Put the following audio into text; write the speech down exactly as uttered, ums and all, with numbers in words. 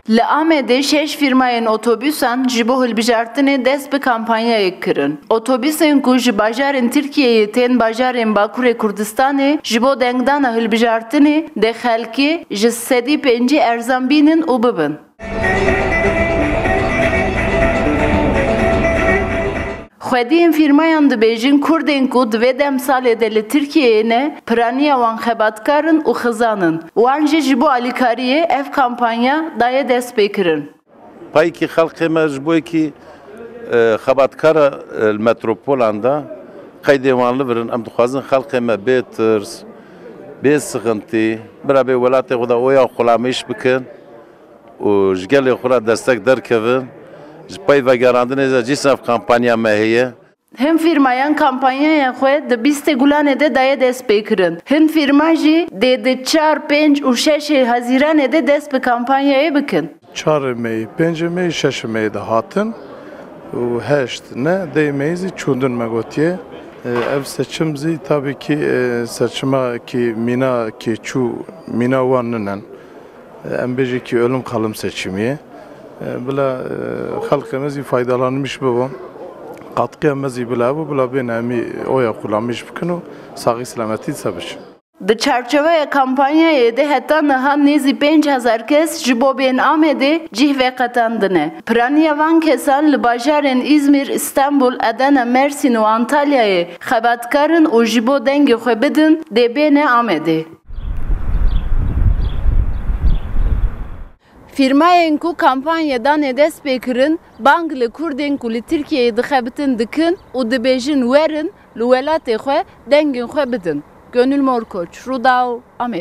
Li Amedê şeş fîrmayên otobûsan ji bo hilbijartinê dest bi kampanyayek kirin. Otobûsên ku ji bajarên Tirkiyeyê tên bajarên Bakurê Kurdistanê ji bo dengdana hilbijartinê dê xelkê ji sedî pêncî erzan bînin û bibin. Xwediyên fîrmayan dibêjin, Kurdên ku di vê demsalê de li Tirkiyeyê ne, piraniya wan xebatkar in û xizan in. Wan jî ji bo alîkariyê ev kampanya daye destpêkirin. Payekî xelkê me ji bo yekî, e, xebatkara, e, li metropolan de qeydê wan li vir in. Em dixwazin xelkê me bê tirs, bê sixintî, bira bê welatê xwe de oya xulamîş bikin û ji gelê xwe re destek derkevin. Ji pey vegerandinê de cîsn ev kampanya me heye. Hin fîrmayan kampanyaya xwe di bîstê Gulanê de daye destpêkirin. Hin fîrma jî dê di çar, pênc û şeşê Hezîranê de dest bi kampanyayê bikin. Çarê Meyê, pêncê Meyê, şeşê Meyê de hatin û heşt ne, dê Meyê zî çûndin me gotiye. E, ev seçim zî tabii ki, e, seçima ki mîna ki çû, mîna wan ninen. E, em bêjî ki ölüm kalım seçimi ye. E, bila, e, xelkê me zî faydalanmış bibo. Katkıya me zî bila bu, bila bên emî oya kullanmış bikin û saxî selametî se biçin. Di çarçoveya kampanyayê de heta niha nêzî pênc hezar kes ji bo bên Amedê cih veqetandine. Piraniya van kesan li bajarên Îzmîr, Îstanbul, Adana, Mersîn û Antalyayê xebatkar in û ji bo dengê xwe bidin dê bêne Amedê. Fîrmayên ku kampanya danê destpêkirin, bang li Kurdên ku li Tirkiyeyê dixebitin dikin û dibêjin, werin li welatê xwe dengên xwe bidin. Gönül Morkoç, Rûdaw, Amed.